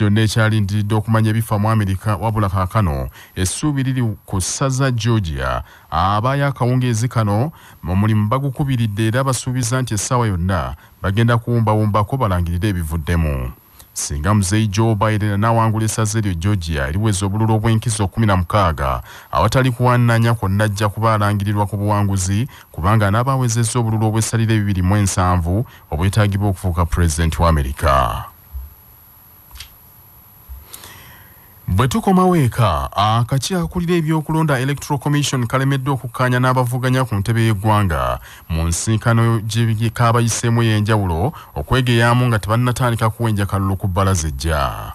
Ensi yonna ekyalindiridde okumanya ebifa mu Amerika, wabula kaakano essuubi liri ku ssaza Georgia. Abaayo akawungeezi kano omulimu bagukubiridde era basuubiza nti essaawa yonna bagenda kuwumbawumbako balangirire ebivuddemu. Singa Muzeeyi Joe Biden anaawangula essaza eryo Georgia eriweza obululu obw'enkizo 16 awatali kuwannanya kwonna ajja kuba alangirirwa ku buwanguzi, kubanga anaaba awezezza obululu obw'essalira 207 obwetaagibwa okufuuka pulezidenti wa Amerika. Bwe tukomawo eka, akakiiko akakulira ebyokulonda Electoral Commission kalemeddwa okukkaanya n'abavuganya ku ntebe y'eggwanga mu nsinkano gye kaabayiseemu ey'enjawulo okwegeyaamu nga tebannatandika kuwenja kalulu ku bbalaza ejja.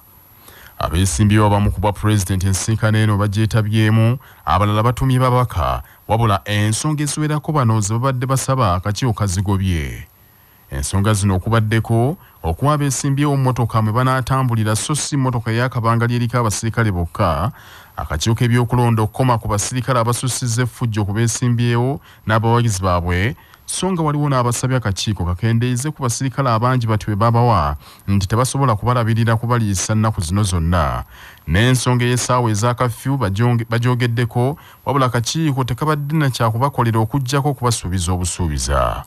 Abeesimbyewo abamu ku bwa pulezidenti ensinkano eno bagyetabyemu, abalala batumye babaka, wabula ensonga eziwerako bano ze babadde basaba akakiiko kazigobye. Ensonga zino okubaddeko okuwa abeesimbyewo mmotoka mwe banaatambulira so si mmotoka ey'akabangali eriko abasirikale bokka, akakiiko k'ebyokulonda okukoma ku basirikale abasussizza effujjo ku beesimbyewo n'abawagizi baabwe, so nga waliwo n'abasabye akakiiko kakendeeze ku basirikale abangi batyo be babawa nti tebasobola kubalabirira kubaliisa nnaku zino zonna. N'ensonga ey'essaawa ez'akafyu bagyogeddeko, wabula akakiiko tekabadde na kyakubakolera okuggyako okubasuubiza obusuubiza.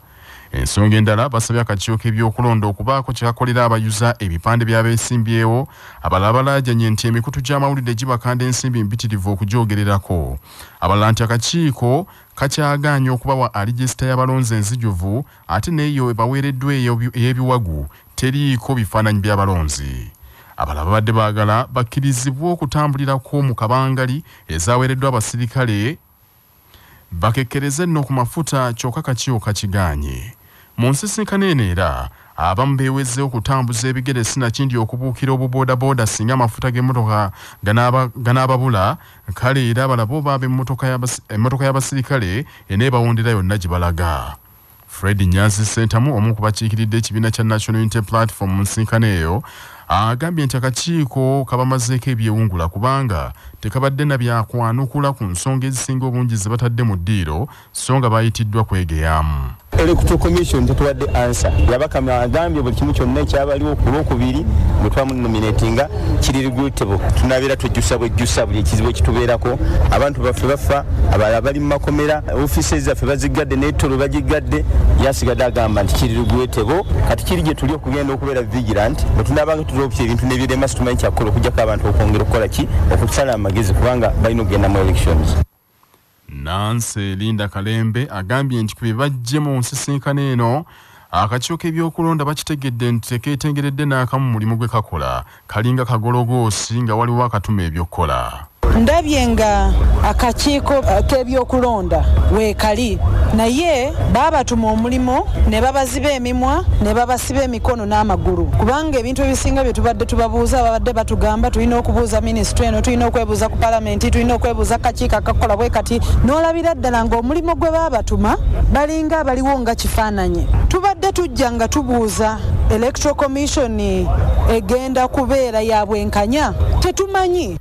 Ensonga endala basabye akakiiko k'ebyokulonda okubaako kye kakolera abayuza ebipande by'abeesimbyewo, abalala balaajanye nti emikutu gy'amawulire gibakanda ensimbi mpitirivu okugyogererako. Abalala nti akakiiko kakyagaanye okubawa alijesita y'abalonzi enzijuvu ate n'eyo ebaweereddwa ey'ebiwagu teriiko bifaananyi by'abalonzi. Abalala babadde baagala bakkirizibwe okutambulirako mu kabangali ezaaweereddwa abasirikale bakekkereze nno ku mafuta, kyokka kakiiko kakigaanye. Mu nsisinkano eno era abamu beeweze okutambuza ebigere sinakindi okubuukira obuboodabooda singa amafuta g'emmotoka ganaababula, kale era abalala bo baaba emmotoka y'abasirikale eneebawondera yonna gye balaga. Fred Nyanzi Ssentamu omu ku bakiikiridde ekibiina kya National Unity Platform mu nsinkano eyo agambye nti akakiiko kabamazeeko ebyewungula kubanga tekabadde na byakwanukula ku nsonga ezisinga obungi ze batadde mu ddiiro, so nga bayitiddwa kwegeyaamu. Electoral Commission tetuwadde answer. Yabakama agambye buli kimu kyonna ekyabaliwo ku Lwokubiri bwe twamunominatinga kiri regrettable. Tunabeera twejjusa bwejjusa buli ekizibu ekitubeerako, abantu baffe bafa, abalala bali mu makomera, offices zaffe baziggadde n'ettolo bagiggadde, yasigadde agamba nti kiri regrettable. Kati kiri gye tuli okugenda okubeera vigilant, bwe tunaabanga tulopye ebintu n'ebirema situmanyi kyakukola okuggyako abantu okwongera okukola ki, okusala amagezi kubanga balina okugenda mu elections. Nancy Linda Kalembe agambye nti ku bye baggye mu nsisinkano eno akakiiko k'ebyokulonda bakitegedde nti tekeetengeredde n'akamu mulimu gwe kakola, kalinga kagologoosi nga waliwo akatuma ebyokukola. Ndabye nga akakiiko k'ebyokulonda weekali, naye baabatuma omulimu ne babaziba emimwa ne babasiba emikono n'amagulu, kubanga ebintu ebisinga bye tubadde tubabuuza babadde batugamba tulina okubuuza minisitule eno, tulina okwebuuza ku palamenti, tulina okwebuuza kakiiko akakola bwe kati, n'olabira ddala ng'omulimu gwe baabatuma balinga abaliwo nga kifaananyi. Tubadde tujja nga tubuuza Electoral Commission egenda kubeera ya bwenkanya, tetumanyi.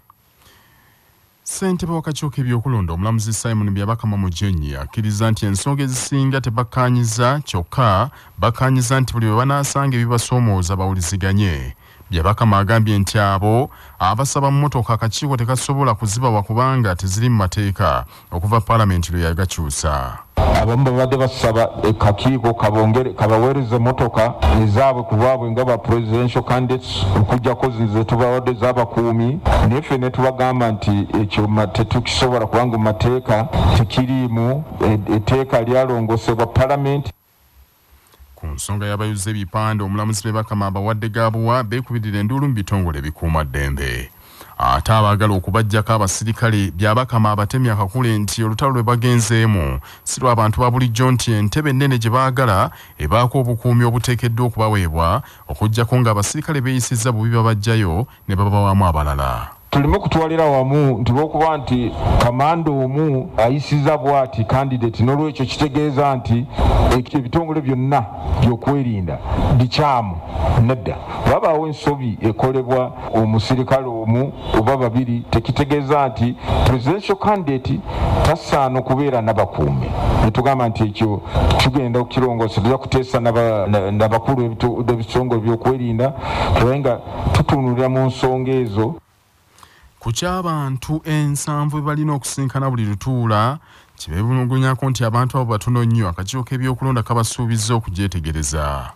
Ssentebe w'akakiiko k'ebyokulonda omulamuzi Simon Byabakama Mugenyi akkiriza nti ensonga ezisinga tebakkaanyiza, kyokka bakkaanyiza nti buli bwe banaasanga ebibasoomooza bawuliziganye. Byabakama agambye nti abo abasaba mmotoka akakiiko tekasobola kuzibawa kubanga teziri mu mateeka okuva paalamenti lwe yagakyusa. Abamu babadde basaba akakiiko kabaweereze emmotoka ezaabwe ku bwabwe nga ba presidential candidates okuggyako zino ze tubawadde ez'abakuumi, naye ffe ne tubagamba nti ekyo tetukisobola kubanga mu mateeka tekiriimu, etteeka lyalongoosebwa paalamenti. Ku nsonga y'abayuza ebipande omulamuzi Byabakama abawadde gaabuwa beekubirira enduulu mu bitongole ebikuumaddembe. Ate abaagala okubaggyako abasirikale Byabakama abatemya akakule nti olutalo lwe bagenzeemu si lwa bantu ba bulijjo, nti entebe ennene gye baagala ebaako obukuumi obuteekeddwa okubaweebwa okuggyako ng'abasirikale beeyisizza bubi babaggyayo ne babawaamu abalala. Tuleme kutwalira wamu nti lwokuba nti kamanda omu ayisiza bw'ati candidate, n'olwekyo kitegeeza nti ebitongole byonna by'okwerinda bikyamu. Nedda, wabaawo ensobi ekolebwa omusirikale omu oba babiri, tekitegeeza nti presidential candidate tasaana okubeera n'abakuumi. Ne tugamba nti ekyo tugenda okukirongoosa, tujja kuteesa n'abakulu ebitongole by'okwerinda tulabe nga tutunuulira mu nsonga ezo. Ku ky'abantu 7 balina okusinkana buli lutuula, kibeebulugunyako nti abantu abo batono nnyo. Akakiiko k'ebyokulonda kabasuubizza okugyetegereza.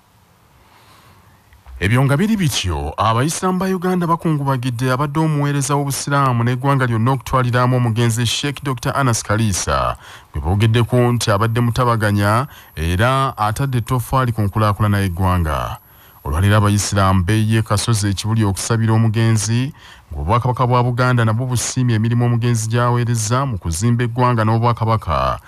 Ebyo nga biri bityo, Abayisiraamu ba Uganda bakungubagidde abadde omuweereza w'Obusiraamu n'eggwanga lyonna okutwaliramu omugenzi Sheikh Dr. Anas Kaliisa, gwe boogeddeko nti abadde mutabaganya era atadde ettoffaali ku nkulaakulana y'eggwanga. Olwaleero Abayisiraamu beeyiye Kasozi ekibuli okusabira omugenzi, ng'Obwakabaka bwa Buganda nabwo busiimye emirimu omugenzi gy'aweereza mu kuzimba eggwanga n'Obwakabaka,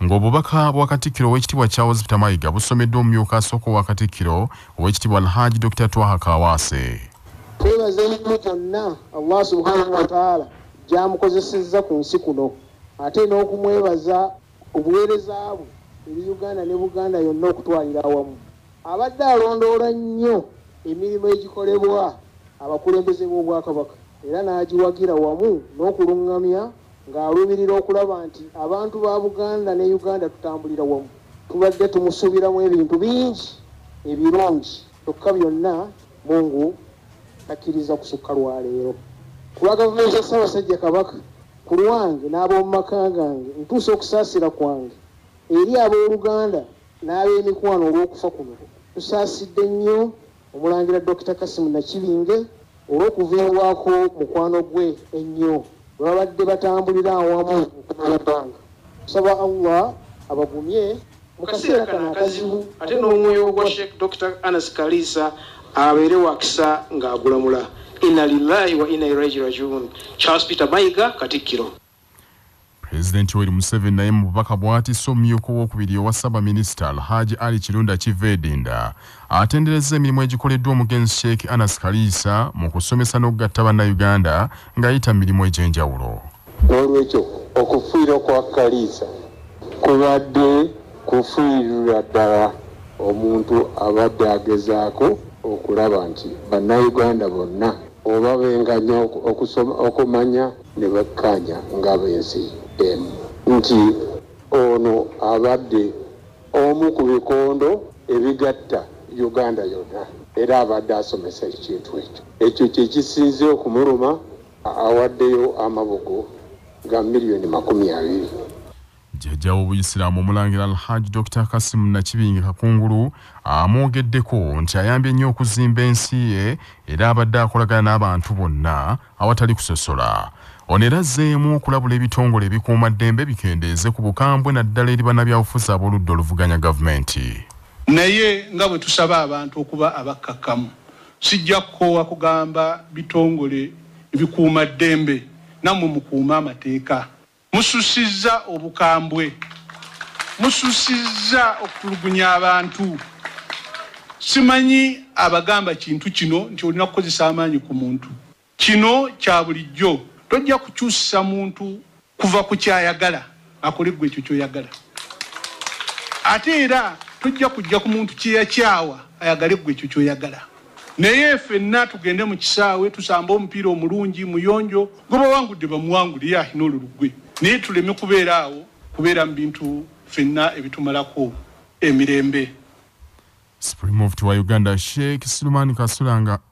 ng'obubaka bwa Katikkiro Oweekitiibwa Charles Peter Mayiga busomeddwa omumyuka asooka owa Katikkiro Oweekitiibwa Alhaji Dr. Twaha Kawaase. Twebaza emirimu gyonna Allah subhanahu wa ta'ala gy'amukozesezza ku nsi kuno, ate n'okumwebaza obuweereza bwe eri Uganda ne Buganda yonna okutwalira awamu. Abadde alondoola nnyo emirimu egikolebwa abakulembeze b'Obwakabaka era n'agiwagira wamu n'okuluŋŋamya ng'aluubirira okulaba nti abantu ba Buganda ne Uganda tutambulira wamu. Tubadde tumusuubiramu ebintu bingi ebirungi, kyokka byonna Mungu takkiriza kusukka lwaleero. Ku lwa gavumenti ya Ssaabasajja Kabaka, ku lwange n'ab'omu maka gange, ntuusa okusaasira kwange eri abooluganda n'ab'emikwano olw'okufa kuno. Tusaasidde nnyo Omulangira Dr. Kasimu Nakibinge olw'okuviibwako mukwano gwe ennyo bwe babadde batambulira awamu okumala ebbanga. Tusaba Allah abagumye mu kaseera kano akazibu, ate n'omwoyo gwa Sheikh Dr. Anas Kaliisa abeere wakisa ng'agulamula. Inna lillahi wa inna ilaihi rajiun. Charles Peter Mayiga, Katikkiro. Pulezidenti Yoweri Museveni naye mu bubaka bw'atisse omumyuka owookubiri owa Ssaabaminisita Alhaji Ali Kirunda Kiveedinda atenderezza emirimu egikoleddwa omugenzi Sheikh Anas Kaliisa mu kusomesa n'okugatta Bannayuganda ng'ayita mu mirimu egy'enjawulo. N'olwekyo okufiirwa kwa Kaliisa kubadde kufiirira ddala omuntu abadde agezaako okulaba nti Bannayuganda bonna oba benganya okusoma okumanya ne bakkaanya ng'ab'ensi emu, nti ono abadde omu ku bikondo ebigatta Uganda yonna era abadde asomesa ekintu ekyo. Ekyo kye kisinze okumuluma, awaddeyo amabugo ga 20 million. Jjajja w'Obuyisiraamu Omulangira Alhaji Dr. Kasimu Nakibinge Kakungulu amwogeddeko nti ayambye nnyo okuzimba ensi ye era abadde akolagana n'abantu bonna awatali kusosola. Ono era azzeemu okulabula ebitongole ebikuumaddembe bikendeeze ku bukambwe naddala eri bannabyabufuzi ab'oludda oluvuganya gavumenti. Naye nga bwe tusaba abantu okuba abakkakkamu, sijja kukoowa kugamba bitongole ebikuumaddembe nammwe mukuume amateeka. Mususizza obukambwe, mususizza okutulugunya abantu. Simanyi abagamba kintu kino nti olina kukozesa amaanyi ku muntu. Kino kya bulijjo, tojja kukyusa muntu kuva ku kyayagala akole ggwe ekyo ky'oyagala. Ate era tojja kujja ku muntu kye yakyawa ayagale ggwe ekyo ky'oyagala. Naye ffenna tugende mu kisaawe tusambe omupiira omulungi muyonjo, gwe bawangudde bamuwangule ye alina olulugwe. Naye tuleme kubeera awo kubeera mu bintu ffenna ebitumalako emirembe. Supreme Mufti wa Uganda Sheikh Sulumani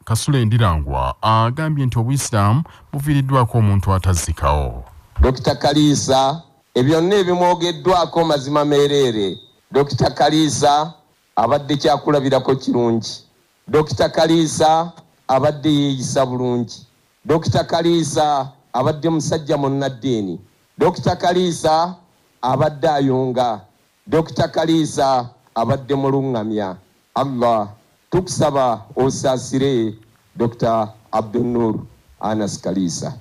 Kasule Ndirangwa agambye nti Obuyisiraamu buviiriddwako omuntu atazzikawo. Dr. Kaliisa ebyonna ebimwogeddwako mazima meereere. Dr. Kaliisa abadde kyakulabirako kirungi. Dr. Kaliisa abadde yeeyisa bulungi. Dr. Kaliisa abadde musajja munnaddiini. Dr. Kaliisa abadde ayunga. Dr. Kaliisa abadde muluŋŋamya. Allah tukusaba osaasire Dr. Abdulnur Anas Kaliisa.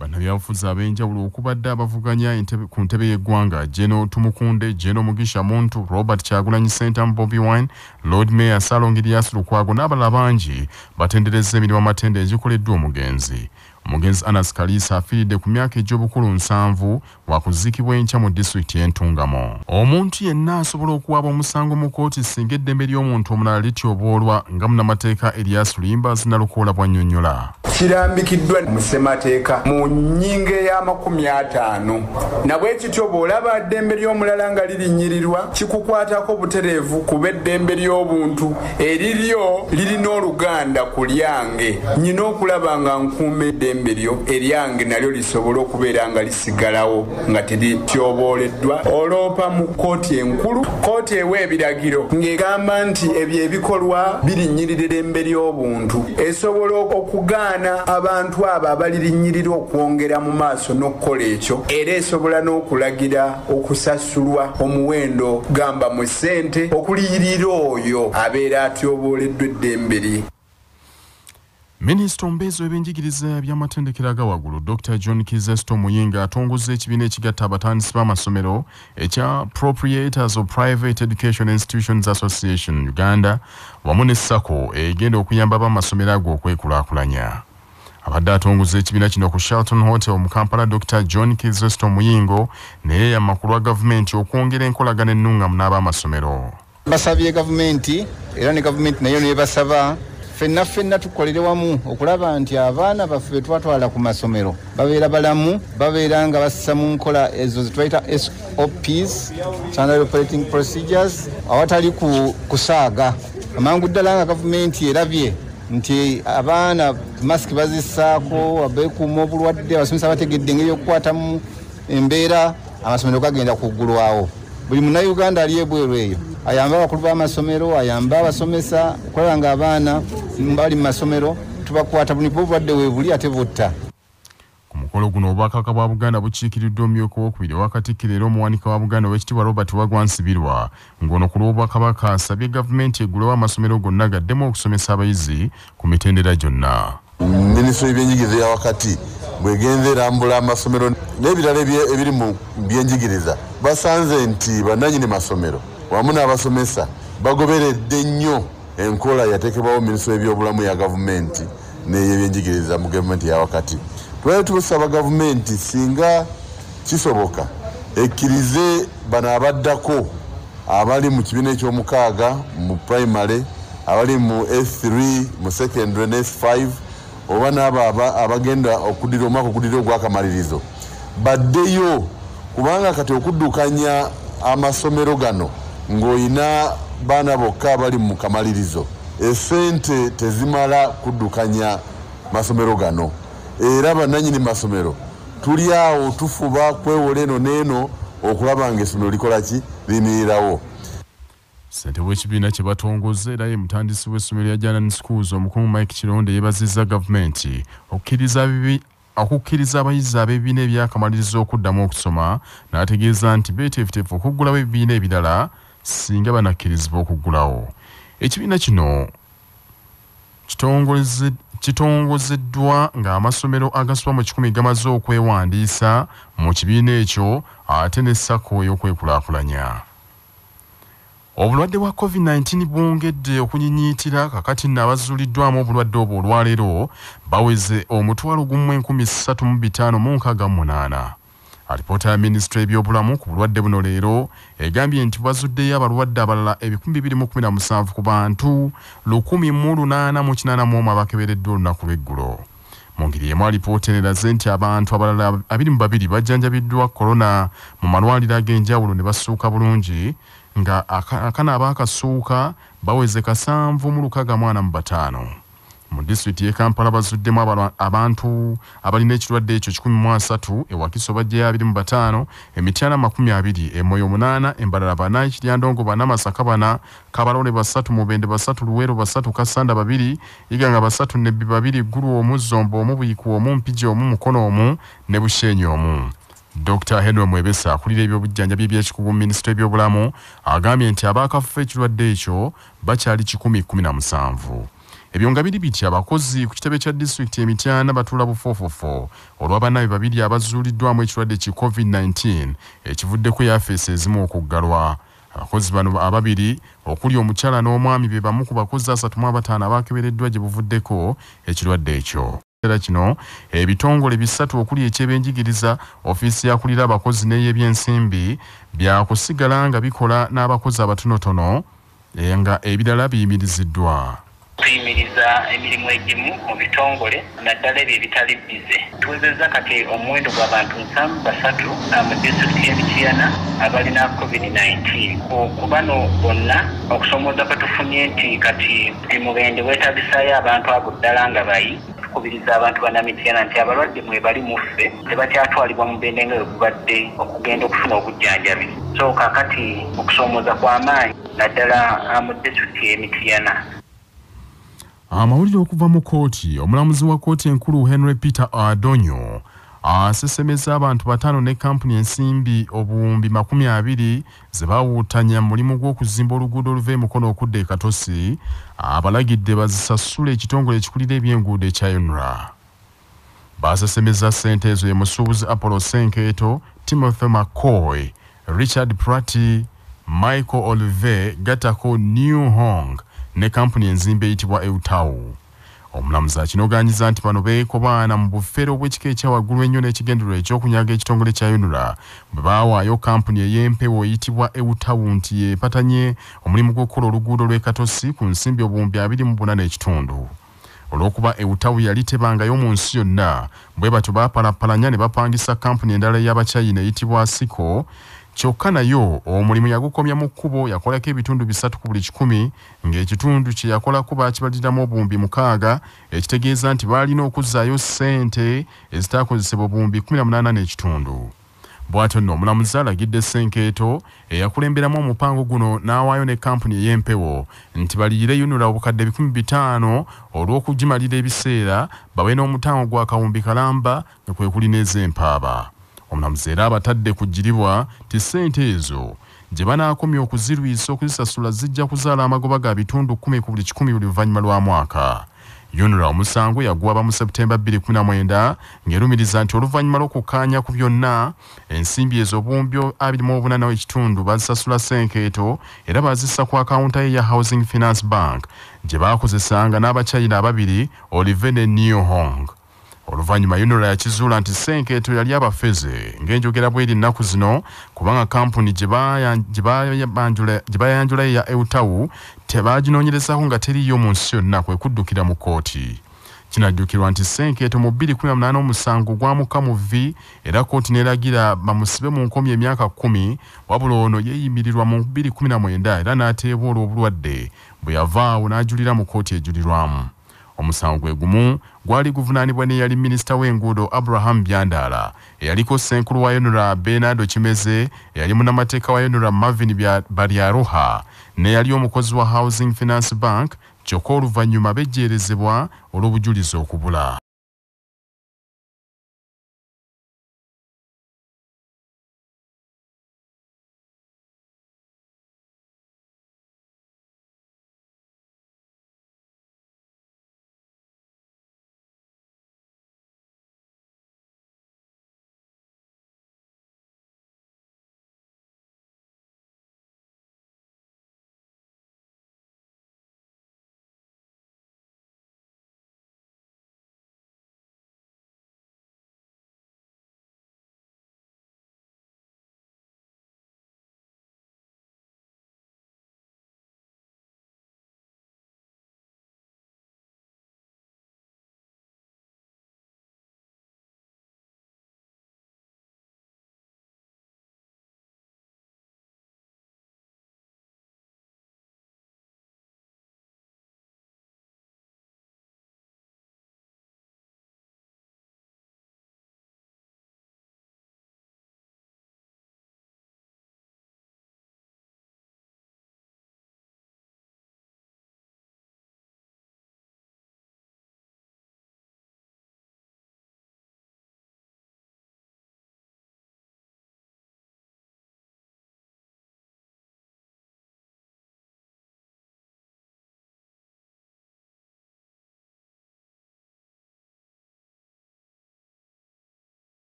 Bannabyabufuzi ab'enjawulo okubadde abavuganya ku ntebe y'eggwanga Geno Tumukunde, Geno Mugisha Muntu, Robert Kyagulanyi Ssentamu, Bobi Wine, Lord Mayor Ssalongo Erias Lukwago n'abalala bangi batenderezza emirimu amatendo egikoleddwa omugenzi. Omugenzi Anas Kaliisa afiiridde ku myaka egy'obukulu 70 wakuziikibwa enkya mu disitulikiti y'Entungamo. Omuntu yenna asobola okuwaaba omusango mu kkooti singa eddembe ly'omuntu omulala lityoboolwa nga munnamateeka Erias Luyimbazi Nalukoola bw'annyonnyola. Kirambikiddwa mu ssemateeka mu nnyingo ey'amakumi 50. Nabwe kityo bw'olaba eddembe ly'omulala nga lirinnyirirwa, kikukwatako butereevu, kuba eddembe ly'obuntu eriryo lirina oluganda ku lyange. Nyina okulaba nga nkuuma eddembe lyo, eryange nalyo lisobole okubeera nga lisigalawo nga terityobooleddwa. Oloopa mu kkooti enkulu, kkooti ewa ebiragiro ng'egamba nti ebyo ebikolwa birinnyirira eddembe ly'obuntu. Esobola okugaana abantu abo abalirinnyirira okwongera mu maaso n'okukola ekyo, era esobola n'okulagira okusasulwa omuwendo, gamba mu ssente, okuliyirira oyo abeera atyobooleddwa eddembe lye. Minisita omubeezi w'ebyenjigiriza by'amatendekero aga waggulu Dr John Kizzesto Muyingo atongoza ekibiina ekigatta abatandisi b'amasomero ekya Proprietors of Private Education Institutions Association Uganda wamu ne SACCO egenda okuyamba ab'amasomero ago okwekulaakulanya. Abadde atongoza ekibiina kino ku Shelton Hotel mu Kampala, Dr John Kizzesto Muyingo naye yamma ku gavumenti okwongera enkolagana ennungamu n'ab'amasomero. Basabye gavumenti era ne gavumenti nayo nebasaba ffenna ffenna tukolere wamu okulaba nti abaana baffe be twatwala ku masomero babeera balamu, babeera nga bassa mu nkola ezo zetwayita SOPs, Standard Operating Procedures, awatali kusaaga. Amangu ddala nga gavumenti erabye nti abaana masiki bazissaako, beekuuma obulwadde, abasomesa bategedde engeri y'okukwatamu embeera, amasomero gagenda kuggulwawo. Buli Munnayuganda ali ebweru eyo ayambe abakulu b'amasomero, ayambe abasomesa okulaba nga abaana bali mu masomero tubakwata bunipa obulwadde weebuli ate butta. Ku mukolo guno Obwakabaka bwa Buganda bukiikiriddwa omumyuka owokubiri owa Katikkiro era omuwanika wa Buganda, Oweekitiibwa Robert Wagwa Nsibirwa, ng'ono ku lw'Obwakabaka asabye gavumenti eggulewo amasomero gonna gaddemu okusomesa abayizi ku mitendera gyonna. Minisitule y'ebyenjigiriza eya wakati bw'egenza erambula amasomero n'ebirala ebiri mu byenjigiriza, basanze nti bannannyini masomero wamu n'abasomesa bagoberedde nnyo enkola yateekebwawo minisitule y'ebyobulamu ya gavumenti n'ey'ebyenjigiriza mu gavumenti eya wakati. Twali tusaba gavumenti, singa kisoboka, ekkirize bano abaddako abali mu kibiina ekyomukaaga mu primary, abali mu S3 mu secondary ne S5, oba n'abo abagenda okuddira omwaka okuddira ogwakamalirizo baddeyo, kubanga kati okuddukanya amasomero gano ng'olina baana bokka abali mu kamalirizo, esente tezimala kuddukanya masomero gano. Era bannannyini masomero tuli awo tufuba kwewola eno n'eno okulaba nga essomero likola ki, liyimirirawo. Ssentebe w'ekibiina kye batongoza era ye mutandisi w'essomero lya Janan Schools, omukungu Mike Kironde, yeebazizza gavumenti okukkiriza abayizi ab'ebibiina ebyakamalirizo okuddamu okusoma, n'ategeeza nti beeteefuteefu okuggulawo ebibiina ebirala singa banakkirizibwa okuggulawo. Ekibiina kino kitongozeddwa ng'amasomero agasoba mu 100 gamaze okwewandiisa mu kibiina ekyo ate ne SACCO ey'okwekulaakulanya. Obulwadde bwa COVID-19 bwongedde okunyinyiitira. Kakati nno abazuuliddwamu obulwadde obwo olwaleero baweze 1 356. Alipoota ya minisitule y'ebyobulamu ku bulwadde buno leero egambye nti bazuddeyo abalwadde abalala 217 ku bantu 1881 abakebereddwa olunaku lw'eggulo. Mu ngeri emu, alipoota eno eraze nti abantu abalala 22 bajjanjabiddwa korona mu malwaliro ag'enjawulo ne basuuka bulungi, nga akana abaakasuuka baweze 765. Mu disitulikiti y'e Kampala bazuddemu abantu abalina ekirwadde ekyo 130, e Wakiso bajjayo 25, e Mityana 20, e Moyo 8, e Mbarara 4, Kiryandongo 4, Masaka 4, Kabarole 3, Mubende 3, Luweero 3, Kassanda 2, Iganga 3, Nebbi 2, Gulu 1, Zombo 1, Buikwe 1, Mpigi 1, Mukono 1 ne Bushenyi 1. Dr Henry Mwebesa akulira ebyobujjanjabi ebyekikugu mu minisitule y'ebyobulamu agambye nti abaakafa ekirwadde ekyo bakyali 117. Ebyo nga biri biti, abakozi ku kitebe kya disitulikiti e Mityana batuula bufoofofo olw'abannabe babiri abazuuliddwamu ekirwadde ki COVID-19 ekivuddeko yafeesi ezimu okuggalwa. Abakozi bano ababiri okuli omukyala n'omwami be bamu ku bakozi 35 abakebereddwa gye buvuddeko ekirwadde ekyo. Kino ebitongole bisatu okuli eky'ebyenjigiriza, ofiisi yakulira abakozi n'ey'ebyensimbi byakusigala nga bikola n'abakozi abatonotono, nga ebirala biyimiriziddwa. Tuyimiriza emirimu egimu mu bitongole naddala ebyo ebitali bize. Tuwezezza kati omuwendo gw'abantu 73 mu disitulikiti y'e Mityana abalina COVID-19. Ku bano bonna okusoomooza kwe tufunye nti kati emubende weetagisaayo abantu abo ddala nga bayi. Tukubiriza abantu bannamityana nti abalwadde mwebali mu ffe tebakyatwalibwa mu mubende nga bwe gubadde okugenda okufuna obujjanjabi. So kaakati okusoomooza kw'amaanyi naddala mu disitulikiti y'e Mityana. Amawulire okuva mu kkooti. Omulamuzi wa kkooti enkulu Henry Peter Adonyo asesemeza abantu 5 ne kampuni ensimbi obuwumbi 20 ze baawuutanya mu mulimu gw'okuzimba oluguudo oluva e Mukono okudda e Katosi, abalagidde bazisasule ekitongole ekikulira ebyenguudo ekya UNRA. Basesemeza ssente ezo ye musuubuzi Apollo Senkeeto, Timothy McCoy, Richard Prati, Michael Olive gattako New Hong ne kampuni enzimba eyitibwa Eutau. Omulamuzi akinogaanyiza nti bano beekobaana mu bufere obw'ekika ekya waggulu ennyo n'ekigendererwa eky'okunyaga ekitongole kya UNRA bwe baawaayo kampuni ey'empewo eyitibwa Eutau nti yeepatanye omulimu gw'okukola oluguudo lw'e Katosi ku nsimbi obuwumbi 28.5. Olw'okuba Eutau yali tebangayo mu nsi yonna, bwe batyo baapalapalanya ne bapangisa kampuni endala ey'Abachina eyitibwa Asiko. Kyokka nayo omulimu yagukomya mu kkubo, yakolako ebitundu 3 ku buli 100, ng'ekitundu kye yakolako baakibaliramu obuwumbi 6, ekitegeeza nti baalina okuzzaayo ssente ezitaakozesebwa obuwumbi 18.5. Bw'atyo nno omulamuzi alagidde Ssenkeeto eyakulemberamu omupango guno n'awaayo ne kampuni ey'empewo nti baliyire UNRA obukadde 500 olw'okugimalira ebiseera bawe n'omutango gwa kawumbi kalamba nga kwe kuli n'ez'empaaba. Omulamuzi era abatadde kugiribwa nti ssente ezo gye banaakomya okuzirwisa okuzisasula zijja kuzaala amagoba ga bitundu 10 ku buli 100 buli luvannyuma lwa mwaka. UNRA omusango yagwaba mu Septemba 2019 ng'erumiriza nti oluvannyuma lw'okukkaanya ku byonna ensimbi ezo obuwumbi 28.5 bazisasula Ssenkeeto era bazissa ku akawunta ye ya Housing Finance Bank gye baakozesanga n'Abachina ababiri Olive ne New Hong. Oluvannyuma UNRA yakizuula nti Ssenkeeto yali abafeze ng'enjogera bw'eri ennaku zino, kubanga kampuni gye bayanjula ya Eutau tebaginoonyerezaako nga teriiyo mu nsi yonna, kwe kuddukira mu kkooti. Kinajjukirwa nti Ssenkeeto mu 2018 omusango gwamuka mu vvi era kkooti n'eragira bamusibe mu nkomyo emyaka 10, wabula ono yeeyimirirwa mu 2019 era n'ateebwa olw'obulwadde bwe yavaawo n'ajulira mu kkooti ejulirwamu. Omusango gwe gumu gwali guvunaanibwa n'eyali minisita w'enguudo Abraham Byandala, eyaliko ssenkulu wa UNRA Bernardo Kimeze, eyali munnamateeka wa UNRA Marvin Baryaruha n'eyali omukozi wa Housing Finance Bank, kyokka oluvannyuma bejjeerezebwa olw'obujulizi okubula.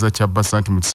Kyabbasa nti mu